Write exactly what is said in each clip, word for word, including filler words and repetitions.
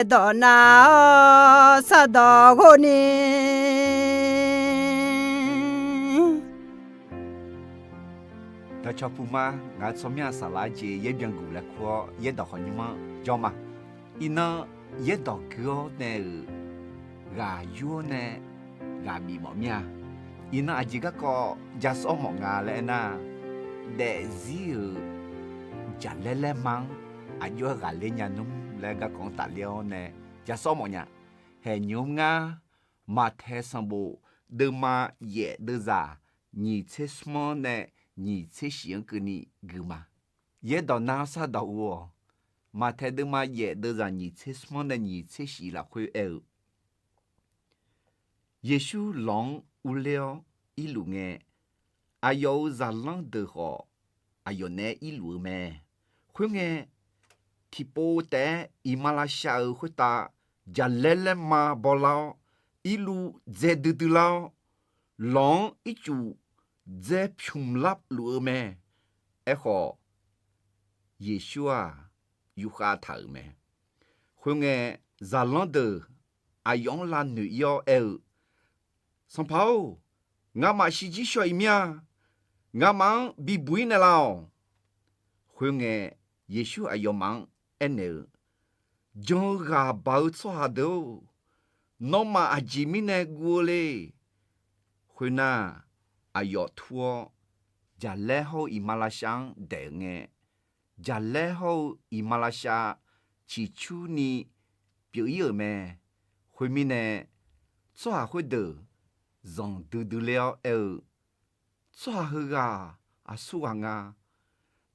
Yaerdawq nav-awr sardawq ghov ni. Dawqcawq puq ma, ngaq-euq tsawrmyanr saflar jeq yaer byanguq laer kur-awr yaerdawq khawf nymr-anr jawr ma. Iqnan yaerdawq gui-awr nae-euq ghaq yur-awr nae ghaq bif mawf mir-a. Iqnan aqjeq garkawv ja sawr mawf nga laer aernar, daefzir-euq jaqlaer laerma-anr aqjox-aer ghaqler nya nmr laer garkawv-anr tafler-awr nae ja sawr mawf nya. Haeq nymq-mr ngar, Maqtaeq sanqbof deuvma yaef deuvzaq nyiq tser smr-anr nae nyiq tser shif-anr keuvni gui ma. Yaerdawq nav-awr sardawq ghov-awq. Maqtaeq deuvma yaef deuvzaq nyiq tser smr-anr nae nyiq tser shif lafkhoer aer-eu, Yeqsur lawq-anr urler-awr irluf ngae, aqyawf-euq zaqlanr deuq khawf aqyawf naeq-aer irluf-eu mae. Khoerngae, tiqpov taef-aer iqmalavshav shav-eu khoertav jaqlaer laerma bawlar-awr, irluv dzae duidui lar-awr, lawq-anr ircuf dzae pymq lar luf-eu mae. Aerkhawf, Yeqsur-aq, yufkhav taq-euq mae. Khoerngae, zaqlanr deuq aqyawf-anr lavnoeq ir-awr aer-eu, Sanqpaq-or, ngamaf shirjir shaw-iq mir-a. Ngamaf-anr bibuq ir naeqlaf-awq. Khoerngae, Yeqsur aqyawfmaf-anr aernaeq-eu, Jan-eu ghaq baq-eu tsawrhaq deuq-or, nawmaf aqjeq mirnae guv-eu le? Khoernar, aqyawf tur-awr, jaqlaer hawr-eu iqmalavshav-anr daeq-euq ngae, jaqlaer hawr-eu iqmalavshav ciqcurni pyeuf ir-euq mae. Khoermirnae, tsawrhaq khoerdeuq zanqdui dui ler-awr aer-eu, Tsawrhaq heughaq aqsur ghaq nga.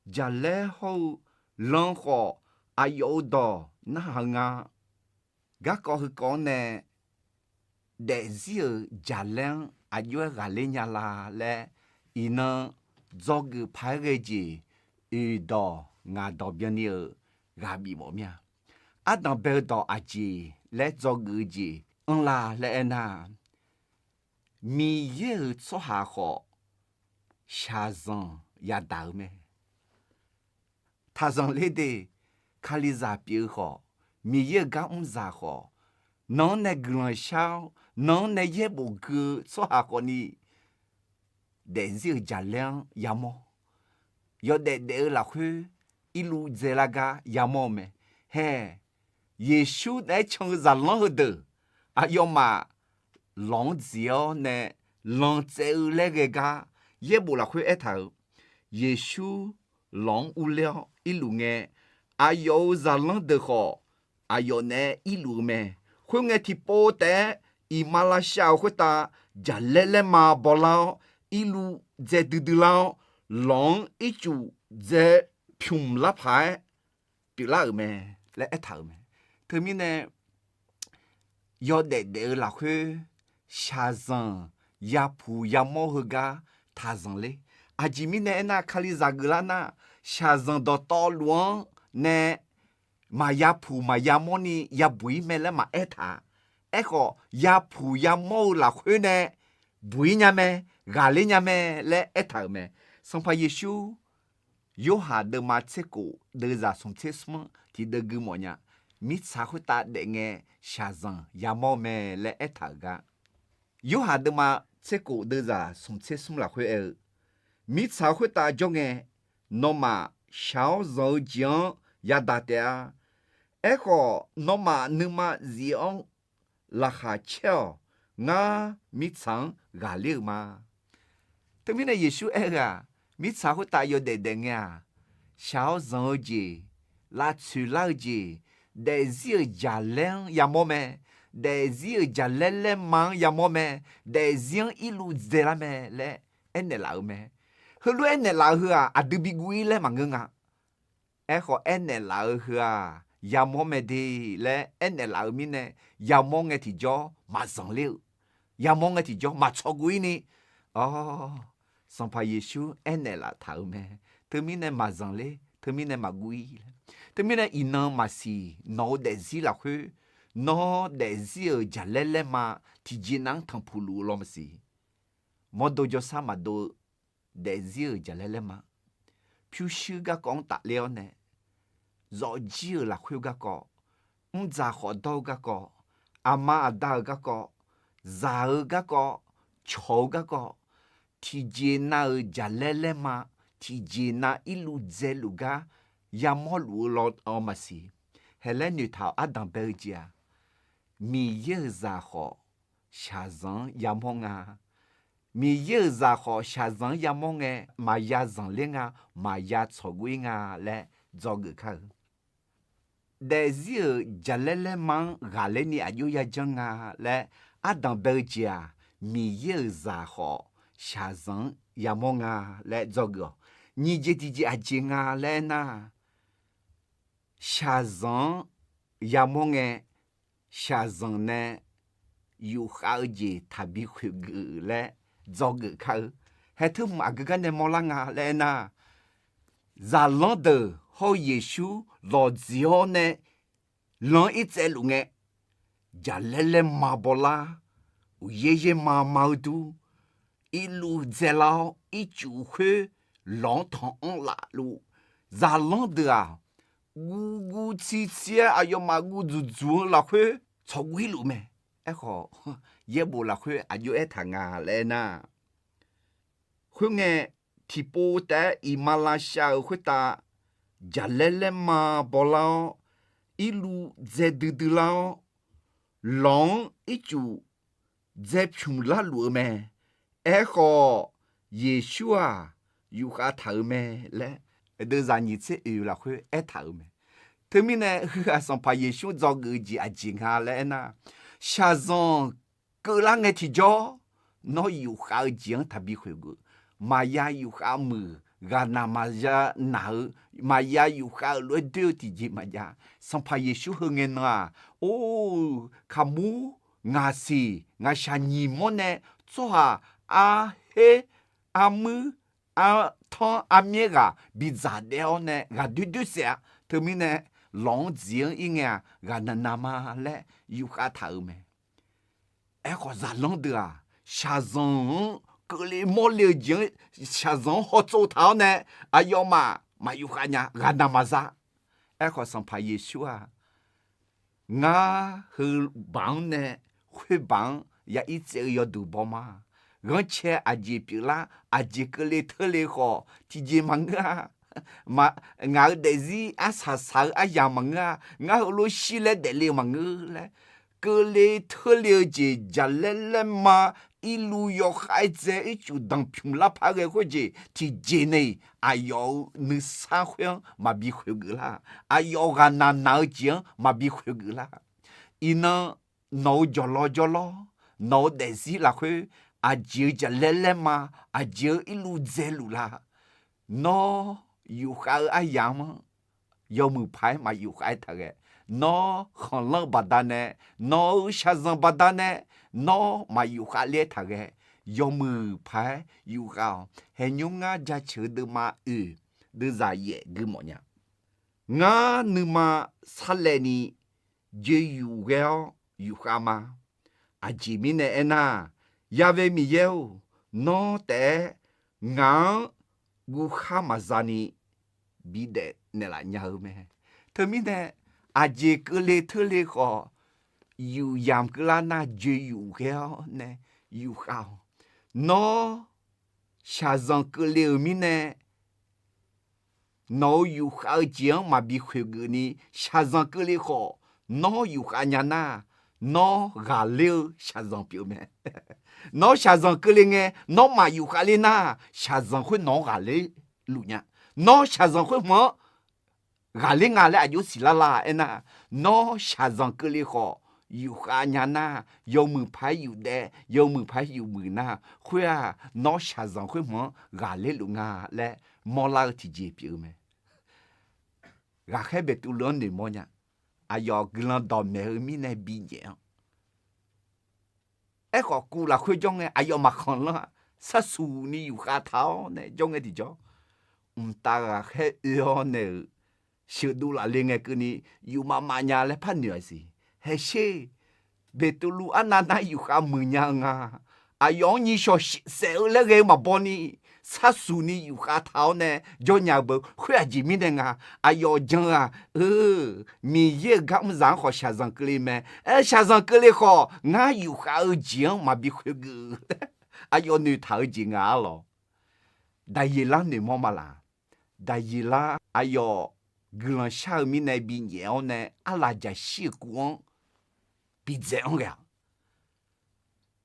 Jaqlaer hawr-eu lan khawf, aqyawf-euq dawq narhaq-eu nga. Garkawv heukawv-anr nae daefzir-euq jaqlaer-anr aqjox-aer ghaqler nya la laer, iqnan dzawgeuf paq-aer ghae jeq oeq dawq ngaq dawq byanni-euq ghaq bif mawf mir-a. Ardanq bae-eu dawq aqjeq laer dzawgeuf-eu jeq anr la laer aernar, Miqyaer-euq tsawrhaq khawf, shaqzanq yadaq-eu mae. Taqzanq ler de, Kalizaq pyeuf-eu khawf, Miqyaer-euq gar mrzaq khawf, nan-anr nae guiqlanq shar-awr, nan-anr nae yaerbof gui-eu tsawrhaq khawfni, daefzir-euq jaqlaer-anr yamawr, yawdaef daef-eu lafkhoer irluv dzae lar gar yamawr-eu mae. Hae, Yeqsur naeq-aer can-eu zaqlanr heudeuq, aqyawfmaf lawq-anr dziq-awr nae lan tsaev-eu laer ghae gar, yaerbof lafkhoer aertaq-euq, Yeqsur lawq-anr urler-awr irluf ngae, aqyawf-euq zaqlanr deuq khawf, aqyawf naeq-aer irluf-eu mae. Khoerngae tiqpov taef-aer iqmalavshav-euq khoertav jaqlaer laerma bawlar-awr, irluv dzae duidui lar-awr, lawq-anr ircuf dzae pymq lar paq-aer pyeuflar-euq mae laer aertaq-euq mae. Teumirnae, yawdaef daef-eu lafkhoer shaqzanq yapuq yamawr-eu heugar taqzanq ler. Aqjeq mirnae aernar, Kalizaq geuflar nar, shaqzanq dawqtawvluf-anr nae maqya puq maqya mawrni yabuq ir mae laer maqaer taq-a. Aerkhawf, yapuq yamawr-eu lafkhoer nae buq ir nya mae, ghaqler nya mae laer aertaq-euq mae. Sanqpaq Yeqsur Yorhaq deuvma tserkhof deuvzaq smq tser smr-anr tiqdeuv gui mawf nya. Mirtsaq khoertav daef ngae shaqzanq yamawr mae laer aertaq-euq gar, Yorhaq deuvma tserkhof deuvzaq smq tser smr lafkhoer aer-eu, Mirtsaq khoertav jawr ngae, nawmaf shaq-awr zanq-eu jeq-anr yadaq taef-a. Aerkhawf, nawmaf nuima zif-anr laqkhaq caer-awq. Ngar mirtsaq-anr ghaqler-euq ma. Teumirnae Yeqsur aer-eu-aq, mirtsaq khoertav yawdaef daef ngae-aq, shaq-awr zanq-eu jeq, lavtsoeq lar-eu jeq, daefzir-euq jaqlaer-anr yamawr mae, daefzir-euq jaqlaer laerma-anr yamawr mae, daefzir-anr irluv dzaelar mae laer aernaeq laf-eu mae. Heulof-aer naeqlaf-eu heu-aq, aqdui bi guv ir laer maqngeur nga. Aerkhawf, aernaeq laf-eu heu-aq, yamawr mae de laer aernaeq laf-eu mirnae, yamawr ngae tiqjawr maqzanq ler-eu, yamawr ngae tiqjawr maqtsawq guv ir ni, awr, Sanqpaq Yeqsur aernaeq laftaq-euq mae. Teumirnae maqzanq ler, teumirnae maqguv ir laer. Teumirnae iqnan maqsiq, nawq-eu daefzir lafkhoer, nawr daefzir-euq jaqlaer laerma tiqjeq nav-anr tanqpuq luf-eu law maqsiq. Mawrdo jawrsar maqdov-eu daefzir-euq jaqlaer laerma, pyurshuir garkawv-anr tafler-awr nae, zawfjir-euq lafkhoer garkawv, mrdzaq khawf dawr-eu garkawv, aqma aqda-euq garkawv, zaq-eu garkawv, cawq-eu garkawv, tiqjeq nav-euq jaqlaer laerma, tiqjeq nav irluv dzaeluf gar yamawr luf-eu law-awr maqsiq. Haeq laer noeqtaq-awr ardanq bae-eu jeq-aq, Miqyaer-euq zaq khawf shaqzanq-anr yamawr nga. Miqyaer-euq zaq khawf shaqzanq-anr yamawr ngae, maqya zanqler nga, maqya tsawqguv-ir nga laer dzawgeuf kar-eu. Daefzir-euq jaqlaer laerma-anr ghaqler ni aqjox yajanr nga laer ardanq bae-eu jeq-aq, Miqyaer-euq zaq khawf shaqzanq-anr yamawr nga laer dzawgeuf-awq. Nyiq jeq tiqjeq aqjeq nga laer aernar, shaqzanq-anr yamawr ngae, shaqzanq nae yufkhav-eu jeq taqbi khoeqgeuf laer dzawgeuf kar-eu. Haeq teu hmq aqgeu gar nae mawrlar nga laer aernar, zaqlanr deuq hawr-eu Yeqsur lawqdziq-awr nae lan-anr irtsaev luf ngae, jaqlaer laerma bawlar, uqyaer yaerma ma-eu dur, irluv dzaelar-awr ircuf khoer lawq-anr tanq-anr laf luf, zaqlanr deuq-aq, guv guv tsi tsi-aer aqyawfmaf guv dzuq dzuq-eu lafkhoer tsawqguv-ir luf mae. Aerkhawf, yaerbof lafkhoer aqjox aertaq nga laer aernar, khoerngae, tiqpov taef-aer iqmalavshav-euq khoertav jaqlaer laerma bawlar-awr, irluv dzae duidui lar-awr, lawq-anr ircuf dzae pymq larluf-eu mae. Aerkhawf, Yeqsur-aq, yufkhav taq-euq mae laer, deuvzaq nyiq tser oeq lafkhoer aertaq-euq mae. Teumirnae, heu-aq Sanqpaq Yeqsur dzawgeuf-eu jeq aqjeq nga laer aernar, shaqzanq keuvlar ngae tiqjawr, nawr yufkhav-eu jeq-anr taqbi khoeqgeuf. Maqya yufkhav muiq, ghaqnaq maqya naq-eu, maqya yufkhav-euq lof-aer doer-eu tiqjeq maqjav. Sanqpaq Yeqsur heu ngae nan-aq, or, kaqmur, ngaqsiq ngaqshaq nyiq mawr nae tsawrhaq arher, armuir, artanr, armyaer ghaq bidzaq daef-awr nae ghaqdoer doer saef-a. Teumirnae, lawq-anr dziq-anr ir ngae-aq, ghaqnaq naq ma laer yufkhav taq-euq mae. Aerkhawf, zaqlanr deuq-aq, shaqzanq-anr keuvle mawrle-eu jeq-anr, shaqzanq-anr hawtsov taq-awr nae, aqyawfmaf maq yufkhav nya, ghaqnaq maqza. Aerkhawf, Sanqpaq Yeqsur-aq, ngar heubaq-anr nae khoerbaq-anr ya irtsaev-eu yawduq baw ma. Ghanrcae aqjeq pyeuflar, aqjeq keuvle teurle khawf tiqjeq maqngeur-a. Ngaq-euq daefzir arsaq saq-eu aryamq maqngeur-a. Ngar heulof shir laer daefle-eu maqngeur laer, keuvle teurle-eu jeq jaqlaer laerma irluv yawkhav-aer dzae ircuf danqpymq lar par ghae khoerjeq tiqjeq nae-iq, aqyawf-euq nuisar khoer-anr maqbi khoeqgeuf lar. Aqyawf ghaqnaq naq-eu jeq-anr maqbi khoeqgeuf lar. Iqnan, nawq-euq jawqlawr jawrlawr, nawq-euq daefzir lafkhoer, aqjeq-eu jaqlaer laerma, aqjeq-eu irluv dzaeluf la? Nawr yufkhav-eu aryamq-anr yawmuiq paq-aer maq yufkhav-aer taq ghae. Nawr khanqlanr-eu baqdanae, nawq-euq shaqzanq baqdanae, nawr maq yufkhav ler-aer taq ghae. Yawmuiq paq-aer yufkhav-awq. Haeqnymr ngar jaceuq-eu deuvma oeq, deuvzaq yaef gui mawf nya. Ngar nuima sarlaevni joeqyuf ghae-awr yufkhav ma. Aqjeq mirnae aernar, Ya've Miqyaer-or, nawr taef-aer ngaq-anr guvkhar maqza ni bidaef naeqlaf nya-eu mae. Teumirnae, aqjeq keuvle teurle khawf, yufyamq keuvlar nar joeqyuf ghae-awr nae yufkhav-awq. Nawr shaqzanq keuvle-euq mirnae, nawq-euq yufkhav-eu jeq-anr maqbi khoeqgeuf ni, shaqzanq keuvle khawf, nawr yufkhav nya nar, nawr ghaqler-eu shaqzanq pyeuf mae. Nawr shaqzanq keuvle ngae, nawr maq yufkhav ler nar, shaqzanq khoer nawq-anr ghaqler luf nya. Nawr shaqzanq khoer hmq-anr ghaqler nga laer aqjox siqlar la aernar, nawr shaqzanq keuvle khawf, yufkhav nya nar, yawmuiq paq-aer yufdaef, yawmuiq paq-aer yufmuiq nar, khoer-aq, nawr shaqzanq khoer hmq-anr ghaqler luf nga laer mawrlar-eu tiqjeq pyeuf-eu mae. Ghaqkhaer Beqtuvluv-anr noeqmawr nya. Aqyawf guiqlanq dawqmaeq-eu mirnae binyaef-anr Aerkhawf, kuv lafkhoer jawr ngae aqyawfmaf khanqlanr-aq, sarsuq ni yufkhav taq-awr nae jawr ngae tiqjawr, mqtav ghaqkhaer oe-awr nae-euq sheuqdov lafle ngae keuvni yufmav mavnya laer par noeq-aq siq. Haeqsher, Beqtuvluv arnav nar yufkhav muiqnya-eu nga. Aqyawf-anr nyiqshawq saef-eu laer ghae-eu maqbaw ni, sharsuq ni yufkhav taq-awr nae jawr nya-eu beu. Khoer aqjeq mirnae nga, aqyawf jan-eu-aq, eu, Miqyaer-euq gar mrzaq-anr khawf shaqzanq keuvle mae. Aer, shaqzanq keuvle khawf, ngar yufkhav-eu jeq-anr maqbi khoergeuf laer aqyawf noeqtaq-eu jeq nga arlawq. Daqyeqlar noeqmawr ma laq? Daqyeqlar aqyawf guiqlanq shar-eu mirnae binyaef-awr nae arlaqjaqshir-euq kuv-anr bidzaeq-anr ghae-aq,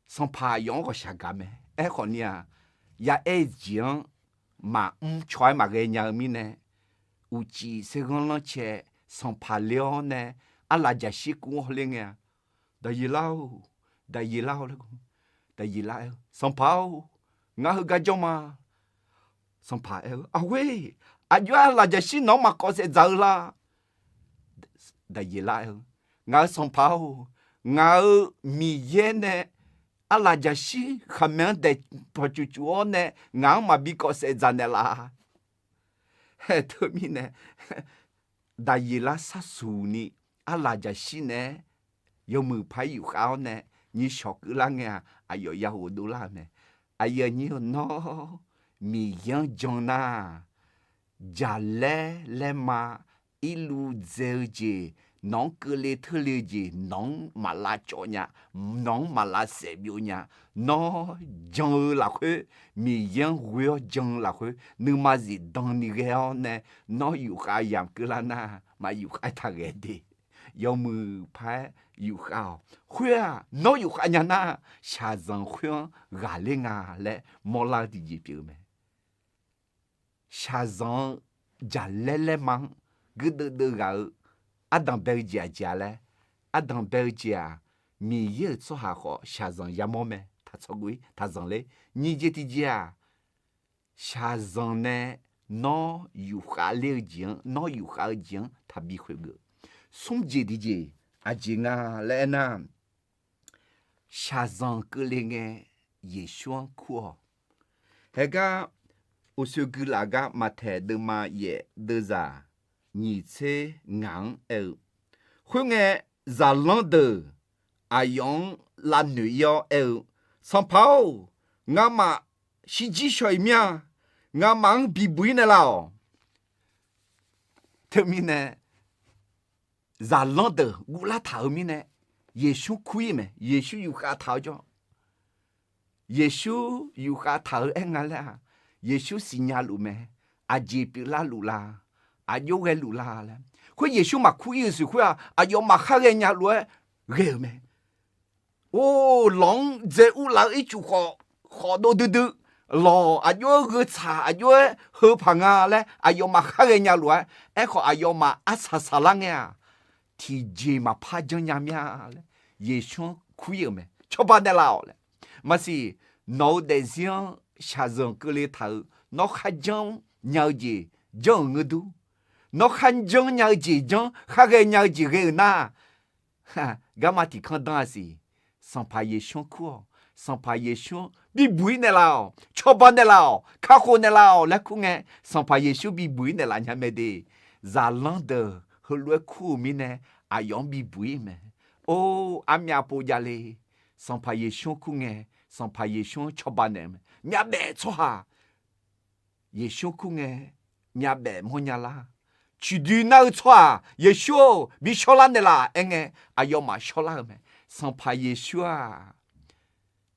sanqpaq aqyawf-anr ghawqshaq gaq mae. Aerkhawf ni-aq, ya'aer-eu jeq-anr maqmr caw-aer maqghae nya-eu mirnae, uqcif saerghanr lanrcae sanqpaq ler-awr nae arlaqjaqshir kuv-anr hawler ngae-a, Daqyeqlar-or, Daqyeqlar-or laer, Daqyeqlar aer-eu, Sanqpaq-or, ngar heugar jawr ma. Sanqpaq aer-eu, Aqghoer, aqjox-aer arlaqjaqshir nawq-anr maqkawv saef dzaq-eu la? Daqyeqlar aer-eu, Ngaq-euq sanqpaq-or, ngaq-euq Miqyaer nae arlaqjaqshir khaqmae-anr daeq pawqtsuif tsuf-awr nae ngaq-anr maqbi kawv saef dzaq naeqlaf. Haeq teumirnae, Daqyeqlar sharsuq ni arlaqjaqshir naeq-aer yawmuiq paq-aer yufkhav-awr nae nyiq shawq keuvlar ngae-aq, aqyawf ya ghofdov lar-euq mae. Aqyuif aqnyir-eu, nawr Miqyaer-anr jan nar, jaqlaer laerma irluv dzae-eu jeq, nawq-anr keuvle teurle-eu jeq, nawq-anr maqlav cawv nya, nawq-anr maqlav saef byov nya. Nawr jan-eu lafkhoer, Miqyaer-anr ghoe-awr jan-eu lafkhoer nuima zifdan ni ghae-awr nae, nawr yufkhav yamq keuvlar nar, maq yufkhav-aer taqghae de. Yawmuiq paq-aer yufkhav-awq. Khoer-aq, nawr yufkhav nya nar, shaqzanq khoer-anr ghaqler nga laer mawrlar-eu tiqjeq pyeuf-eu mae. Shaqzanq-eu jaqlaer laerma-anr guirdeuv deuv ghaq-eu ardanq bae-eu jeq aqjeq-a laer, ardanq bae-eu jeq-aq, Miqyaer-euq tsawrhaq khawf shaqzanq yamawr mae. Taqtsawrgui taqzanq ler. Nyiq jeq tiqjeq-aq, shaqzanq nae nawr yufkhav ler-eu jeq-anr, nawr yufkhav-eu jeq-anr taqbi khoergeuf. Smr jeq tiqjeq aqjeq nga laer aernar, shaqzanq keuvle ngae Yeqsur-anr kur-awq. Haegar uqsoeq gui laf gar Maqtaeq deuvma yaef deuvzaq nyiq tser ngaq-anr aer-eu, khoerngae, zaqlanr deuq aqyawf-anr lavnoeq ir-awr aer-eu, Sanqpaq-or, ngamaf shirjir shaw-iq mir-a. Ngamaf-anr bibuq ir naeqlaf-awq. Teumirnae, zaqlanr deuq guvlar taq-euq mirnae, Yeqsur kur ir mae. Yeqsur yufkhav taq-eu jawr, Yeqsur yufkhav taq-eu aer nga laer-aq, Yeqsur siqnya luf mae. Aqjeq pyeuflar luf la? Aqjox ghae luf la laer. Khoer Yeqsur maqkur ir-euq siq khoer-aq, aqyawfmaf khar ghaenya lof-aer ghae-euq mae. Or, lawq-anr dzae urlaf-eu ircuf khawf, khawf dov duidui, lawq aqjox-aer gheu tsaq, aqjox-aer heu paq nga laer aqyawfmaf khar ghaenya lof-aer. Aerkhawf, aqyawfmaf arsaq saqlar ngae-aq, tiqjeq maqpar janrnya mir-a laer Yeqsur-anr kur ir-euq mae. Cawba naeqlaf-awq laer. Maqsiq, nawq-eu daefzir-anr shaqzanq keuvle taq-euq, nawr kharjanr nya-eu jeq janr-euq ngeur dur. Nawr kharjanr nya-eu jeq janr, khar ghaenya-eu jeq ghae-euq nar, garma tiq kanr danr-a siq. Sanqpaq Yeqsur-anr kur-awq. Sanqpaq Yeqsur-anr bibuq ir naeqlaf-awq. Cawba naeqlaf-awq. Kakhof naeqlaf-awq laer kur ngae, Sanqpaq Yeqsur bibuq ir naeqlaf nya mae de. Zaqlanr deuq heulof-aer kur-euq mirnae, aqyawf-anr bibuq ir mae. Or, armyav pov javle. Sanqpaq Yeqsur-anr kur ngae, Sanqpaq Yeqsur-anr cawba naeq-eu mae. Myavbaef tsawrhaq Yeqsur kur ngae, myavbaef mawrnya lar. Ciqdui nar-eu tsawrhaq, Yeqsur-or, bi shawrlar naeqlaf aer ngae, aqyawfmaf shawrlar-eu mae. Sanqpaq Yeqsur-aq,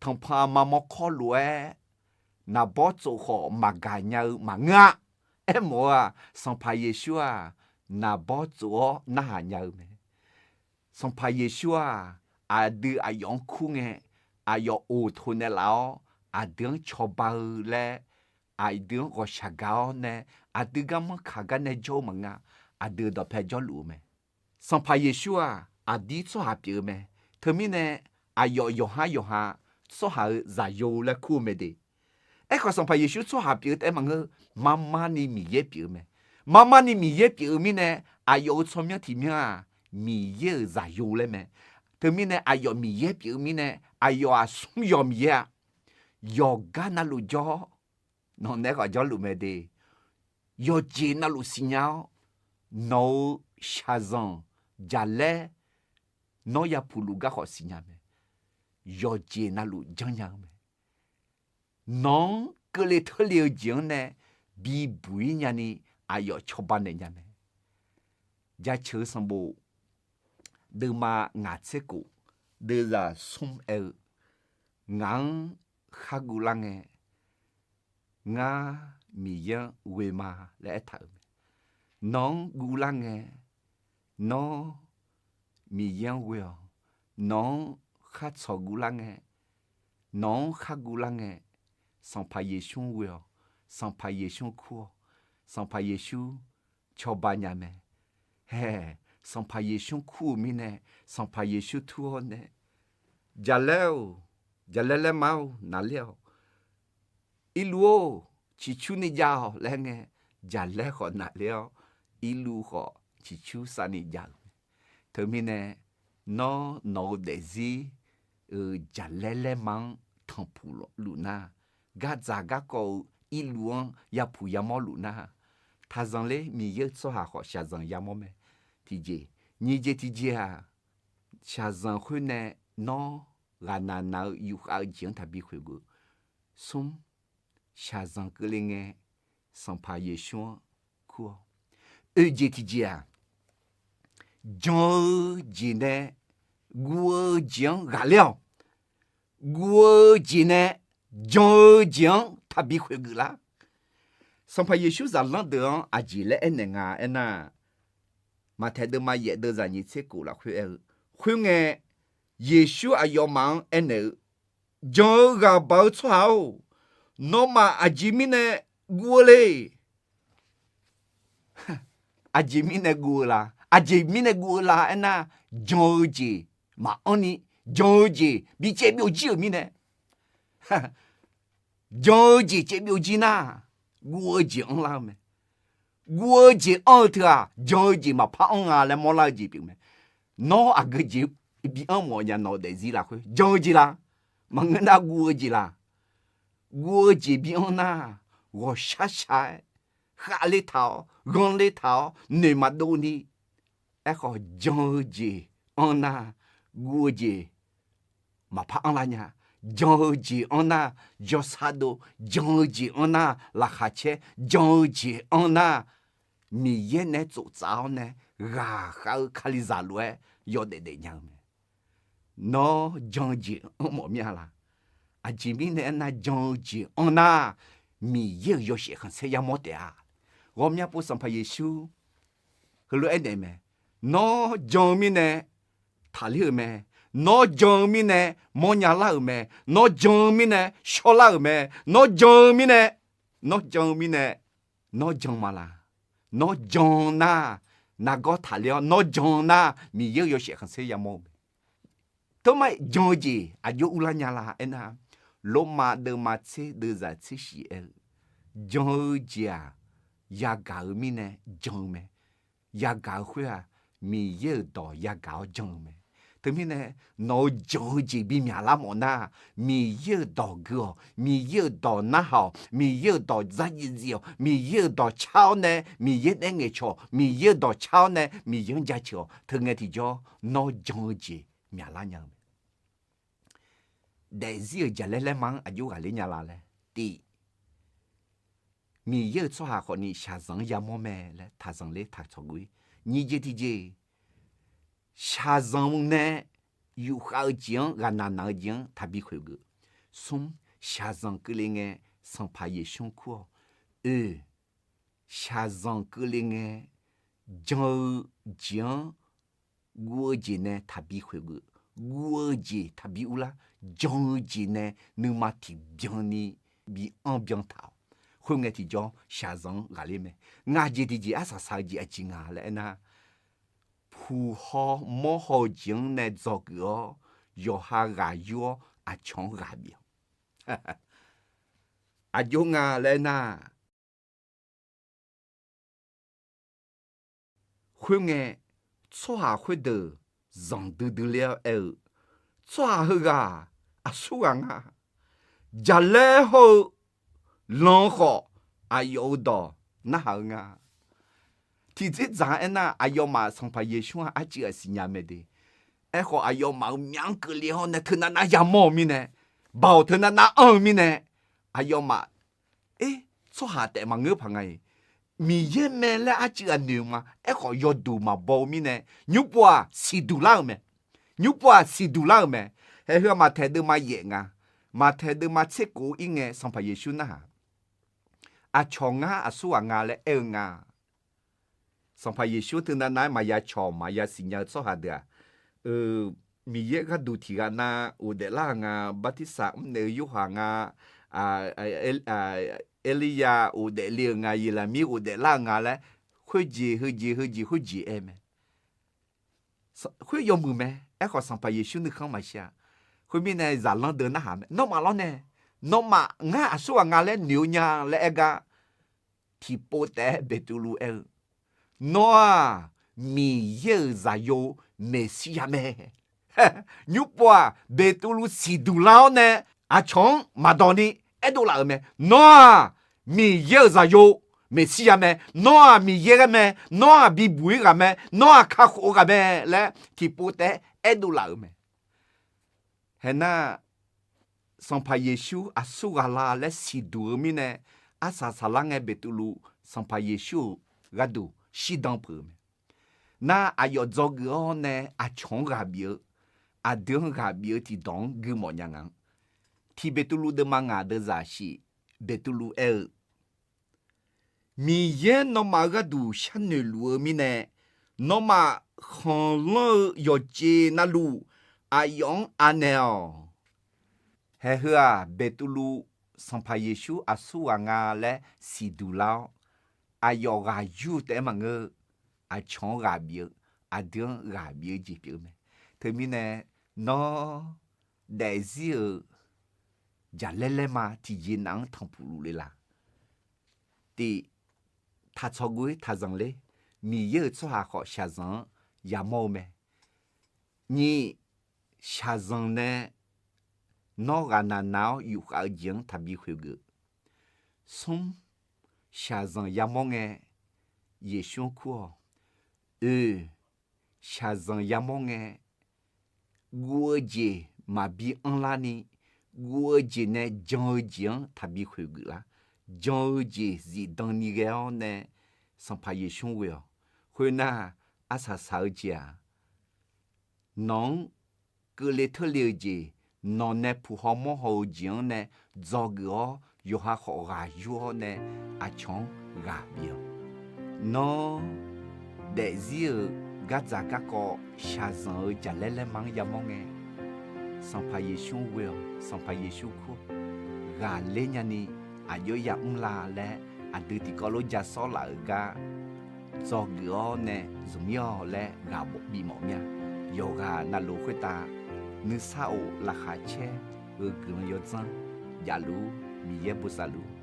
tanqpanq aqma mawrkawr lof-aer, naqbawr tsof khawf maqgaq nya-eu maqngeur-a. Aermawf-eu-aq, Sanqpaq Yeqsur-aq, naqbawr tsof-awr narhaq nya-eu mae. Sanqpaq Yeqsur-aq, aqdui aqyawf-anr kur ngae, aqyawf oqtoq naeqlaf-awr, aqdui-anr cawba-eu laer, aqdui-anr ghawqshaq gaq-awr nae, aqdui garmanr kaq gar nae jawr-eu maqngeur-a. Aqdui-euq dawqpae jawrluf-eu mae. Sanqpaq Yeqsur-aq, aqdir tsawrhaq pyeuf-eu mae. Teumirnae, aqyawf yawqhar yawqha tsawrhaq-euq zaqyo laer kur-eu mae de. Aerkhawf, Sanqpaq Yeqsur tsawrhaq pyeuf-eu taef maqngeur, marmar ni Miqyaer pyeuf-eu mae. Marmar ni Miqyaer pyeuf-eu mirnae, aqyawf-euq tsawrmyanr tiq myanr-aq, Miqyaer-euq zaqyo laer mae. Teumirnae, aqyawf Miqyaer pyeuf-eu mirnae, aqyawf-aq smr yawq Miqyaer-a. Yawqgar navluf jawr-awr, nawq naeq-aer khawf jawrluf mae de. Yawqjeq navluf siqnya-awr, nawq-euq shaqzanq jaqlaer nawr yapuq luf gar khawf siqnya mae. Yawqjeq navluf janrnya-eu mae. Nawq-anr keuvle teurle-eu jeq-anr nae bibuq-ir nyani aqyawf cawba naeq nya mae. Jaceuq-eu sanqbof deuvma ngaq tser kof, deuvzaq smr aer-eu, ngaq-anr khar guvlar ngae, ngar Miqyaer-anr ghoe ma laer aertaq-euq mae. Nawq-anr guvlar ngae, nawr Miqyaer-anr ghoe-awq. Nawq-anr khar tsawq guvlar ngae, nawq-anr khar guvlar ngae, Sanqpaq Yeqsur-anr ghoe-awq. Sanqpaq Yeqsur-anr kur-awq. Sanqpaq Yeqsur cawba nya mae. Hae, Sanqpaq Yeqsur kur-euq mirnae, Sanqpaq Yeqsur tur-awr nae, jaqlaer-or, jaqlaer laerma-or, naqler-awq. Irluv-or, ciqcurni jav-awq laer ngae, jaqlaer khawf naqler-awr, irluv khawf ciqcur savni jav-euq mae. Teumirnae, nawr nawq-eu daefzir-euq jaqlaer laerma-anr tanqpuq luf nar, gardzaq garkawv-eu irluv-anr yapuq yamawr luf nar, taqzanq ler Miqyaer-euq tsawrhaq khawf shaqzanq yamawr mae. Tiqjeq, nyiq jeq tiqjeq-aq, shaqzanq khoer nae nawr ghaqnaq naq-eu yufkhav-eu jeq-anr taqbi khoeqgeuf. Smr, shaqzanq keuvle ngae, Sanqpaq Yeqsur-anr kur-awq. Oeq jeq tiqjeq-aq, jan-eu jeq nae guv-eu jeq-anr ghaqler-awq. Guv-eu jeq nae jan-eu jeq-anr taqbi khoeqgeuf lar. Sanqpaq Yeqsur zaqlanr deuq-anr aqjeq laer aernaeq nga aernar, Maqtaeq deuvma yaef deuvzaq nyiq tser kof lafkhoer aer-eu, khoerngae, Yeqsur aqyawfmaf-anr aernaeq-eu, jan-eu ghaq baq-eu tsawrhaq-or, nawmaf aqjeq mirnae guv-eu le. Aqjeq mirnae guv-eu la? Aqjeq mirnae guv-eu la aernar, jan-eu jeq maqanr ni, jan-eu jeq bi caev byovjir-euq mirnae, jan-eu jeq caev byovjir nar, guv-eu jeq anrlar-eu mae. Guv-eu jeq anr-eu teu-aq, jan-eu jeq maqpar anr nga laer mawrlar-eu jeq pyeuf mae. Nawr aqgeu jeq bi anr mawf nya, nawq-eu daefzir lafkhoer jan-eu jeq la? Maqngeur nar guv-eu jeq la? Guv-eu jeq bi anr nar, ghawqshar shar-aer khavler taq-awr, ghanrler taq-awr, noeq maqdov ni. Aerkhawf, jan-eu jeq anr nar, guv-eu jeq maqpar anrlar nya. Jan-eu jeq anr nar, jawrsar dov, jan-eu jeq anr nar, laqkhaq caer, jan-eu jeq anr nar, Miqyaer nae tsoftsaf-awr nae ghaqkhav-eu Kalizaq lof-aer yawdaef daef nya-eu mae. Nawr jan-eu jeq anr mawf mir-a la? Aqjeq mirnae aernar, jan-eu jeq anr nar, Miqyaer-euq yawshaef khanqsaer yamawr taef-a. Ghawqmya pov Sanqpaq Yeqsur heulof-aer naeq mae. Nawr jan-eu mirnae taqler-euq mae. Nawr jan-eu mirnae mawrnya lar-euq mae. Nawr jan-eu mirnae shawrlar-euq mae. Nawr jan-eu mirnae, nawr jan-eu mirnae, nawr jan ma la? Nawr jan nar, nargawr taqler-awr nawr jan nar, Miqyaer-euq yawshaef khanqsaer yamawr-eu mae. Teumae jan-eu jeq aqjox urlar nya la aernar, Lormav deuvma tser deuvzaq tser shif aer-eu, jan-eu jeq-aq, yagaq-eu mirnae jan-eu mae. Yagaq-eu khoer-aq, Miqyaer-euq dawq yagaq-awr jan-eu mae. Teumirnae, nawq-euq jan-eu jeq bimyaq lar mawf nar, Miqyaer-euq dawq gui-awq, Miqyaer-euq dawq narhaq-awq, Miqyaer-euq dawq dzardziv dziv-awq, Miqyaer-euq dawq car-awr nae Miqyaer nae ngaeqcawq-awq, Miqyaer-euq dawq car-awr nae Miqyaer-anr jaceuq-awq. Teu ngae tiqjawr, nawr jan-eu jeq myaqlar nya-eu mae. Daefzir-euq jaqlaer laerma-anr aqjox ghaqler nya la laer, tiq, Miqyaer-euq tsawrhaq khawfni shaqzanq-anr yamawr mae laer taqzanq ler taqcawq gui. Nyiq jeq tiqjeq, shaqzanq nae yufkhav-eu jeq-anr, ghaqnaq naq-eu jeq-anr taqbi khoeqgeuf. Smr, shaqzanq keuvle ngae, Sanqpaq Yeqsur-anr kur-awq. Oe, shaqzanq keuvle ngae, jan-eu jeq-anr guv-eu jeq nae taqbi khoeqgeuf. Guv-eu jeq taqbi urlar, jan-eu jeq nae nuima tiqbyan ni bi anr byan taq-awq. Khoerngae tiqjawr shaqzanq-anr ghaqler mae. Ngaq jeq tiqjeq arsaq saq-eu jeq aqjeq nga laer aernar, puq haw mawr haw-eu jeq-anr nae dzawgeuf-awr, yawqha ghaq yur-awr aqcawq-anr ghaq bif-awq. Aqjox nga laer aernar, khoerngae, tsawrhaq khoerdeuq zanqdui dui ler-awr aer-eu, tsawrhaq heughaq aqsurghaq nga. Jaqlaer hawr-eu lan khawf, aqyawf-euq dawq narhaq-eu nga. Tiqdzerdzaq-anr aernar, aqyawfmaf Sanqpaq Yeqsur-anr arcuiv aqsiq nya mae de. Aerkhawf, aqyawfmaf-euq myaq-anr keuvle hawr nae teunav nav yamawr-eu mirnae, baoq teunav nav anr-eu mirnae, aqyawfmaf Er, tsawrhaq taef maqngeur paq nga-iq, Miqyaer mae laer arcuiv ghaq noeq-eu ma. Aerkhawf yawduq maqbaw-eu mirnae, nymrpov-aq siqduq lar-euq mae. Nymrpov-aq siqduq lar-euq mae. Haeq heu-aq Maqtaeq deuvma yaef nga. Maqtaeq deuvma tser kof-ir ngae, Sanqpaq Yeqsur narhaq, Aqcawq ngar aqsurghaq nga laer aer-eu nga. Sanqpaq Yeqsur teunav nav-aer maqya cawq maqya siqnya-eu tsawrhaq deuq-aq, Miqyaer gharduq tiq ghaq nav ghofdaef lar-euq nga. Bartirsaq mrnaeq-eu Yorhaq nga, Erlirya ghofdaef le-euq nga, Yeqlaqmir ghofdaef lar-euq nga laer, khoerjeq heujeq heujeq khoerjeq aer mae. Khoer yawmuiq mae. Aerkhawf Sanqpaq Yeqsur nuikhanr maqshir-a. Khoermirnae zaqlanr deuq narhaq mae, nawmaf lawrnae, nawmaf ngar aqsurghaq nga laer noeq-eu nya laer aer gar, tiqpov taef-aer Beqtuvluv aer-eu, Nawr-aq Miqyaer-euq Zaqyo Meqsirya mae. Nymrpov-aq Beqtuvluv siqduq lar-awr nae, aqcawq-anr maqdawq ni aerdov laf-euq mae. Nawr-aq Miqyaer-euq Zaqyo Meqsirya mae. Nawr-aq Miqyaer ghae mae. Nawr-aq bibuq-ir ghaq mae. Nawr-aq kakhof-eu ghaq mae laer tiqpov taef-aer aerdov laf-euq mae. Haeq nar, Sanqpaq Yeqsur aqsurghaq la laer siqduq-eu mirnae, arsaq saqlar ngae Beqtuvluv Sanqpaq Yeqsur-euq gharduq shirdan peuq-eu mae. Nar aqyawf dzawgeuf-awr nae aqcawq-anr ghaq bif-eu, aqdui-anr ghaq bif-eu tiqdawq-anr gui mawf nya nga-anr, tiq Beqtuvluv deuvma ngaq deuvzaq shif Beqtuvluv aer-eu, Miqyaer nawmaf-euq gharduq sharnoeq luf-eu mirnae, nawmaf khanqlanr-eu yawqjeq navluf aqyawf-anr anaeq-awq. Haeq heu-aq Beqtuvluv Sanqpaq Yeqsur aqsurghaq nga laer siqduq lar-awr, aqyawf ghaq yur taef-aer maqngeur-eu, aqcawq-anr ghaq bif-eu, aqdui-anr ghaq bif-eu jeq pyeuf-eu mae. Teumirnae, nawr daefzir-euq jaqlaer laerma tiqjeq nav-anr tanqpuq luf le la? Tif, taqtsawq guv-ir taqzanq ler. Miqyaer-euq tsawrhaq khawf shaqzanq-anr yamawr-eu mae. Nyiq, shaqzanq nae nawr ghaqnaq nav-awr yufkhav-eu jeq-anr taqbi khoeq geuf. Smr, shaqzanq yamawr ngae Yeqsur-anr kur-awq. Oeq, shaqzanq yamawr ngae guv-eu jeq maqbi anrlar ni, guv-eu jeq nae jan-eu jeq-anr taqbi khoeq geuf lar. Jan-eu jeq zifdan ni ghae-awr nae Sanqpaq Yeqsur-anr ghoe-awq. Khoernar, arsaq saq-eu jeq-aq, nawq-anr keuvle teurle-eu jeq, nawq nae puq haw mawr haw-eu jeq-anr nae dzawgeuf-awr, yawqha khawf ghaq yur-awr nae aqcawq-anr ghaq bif-awq. Nawr daefzir-euq gardzaq garkawv shaqzanq-euq jaqlaer laerma-anr yamawr ngae, Sanqpaq Yeqsur-anr ghoe-awq. Sanqpaq Yeqsur kur-awq. Ghaqler nyani aqjox yamr la laer aqdui tiqkawv lof ja sawr laf-euq gar dzawgeuf-awr nae zmq-ir-awq laer ghaq bifmawf mir-a. Yawqghaq navluf khoertav nuisar of laqkhaq caer-eu guiqlanq yawdzanr javluf-ur. Miqyaer bosav luf-ur.